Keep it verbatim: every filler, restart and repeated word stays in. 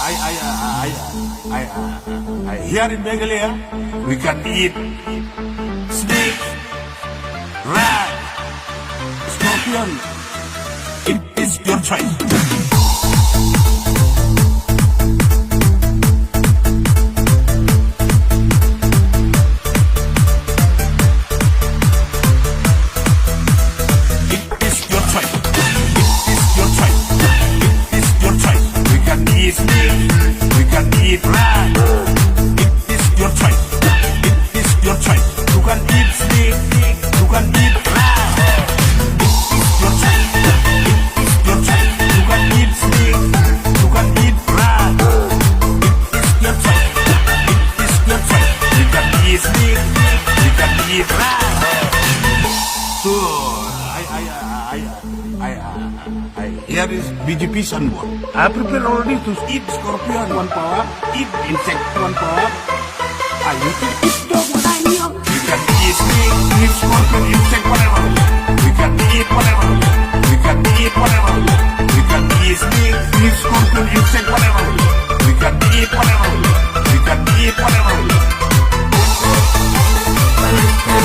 I, I, I, I, I, I, I, I, here in Meghalaya, we can eat snake, rat, scorpion. It is your choice. It is your choice. It is your choice. It is your choice. We can eat snake. We can eat rat. It is your choice. It is your choice. You can eat snake. You can eat rat. It is your choice. It is your choice. You can eat snake. You can eat rat. It is your choice. It is your choice. We can eat snake. We can eat rat. So, I, I, I, I, I, I, I, here is B J P signboard. I prepare already to eat scorpion one power, eat insect one power. I used to eat dog when I'm young. We can eat snake, eat scorpion, insect, whatever. We can eat whatever. We can eat whatever. We can eat snake, eat scorpion,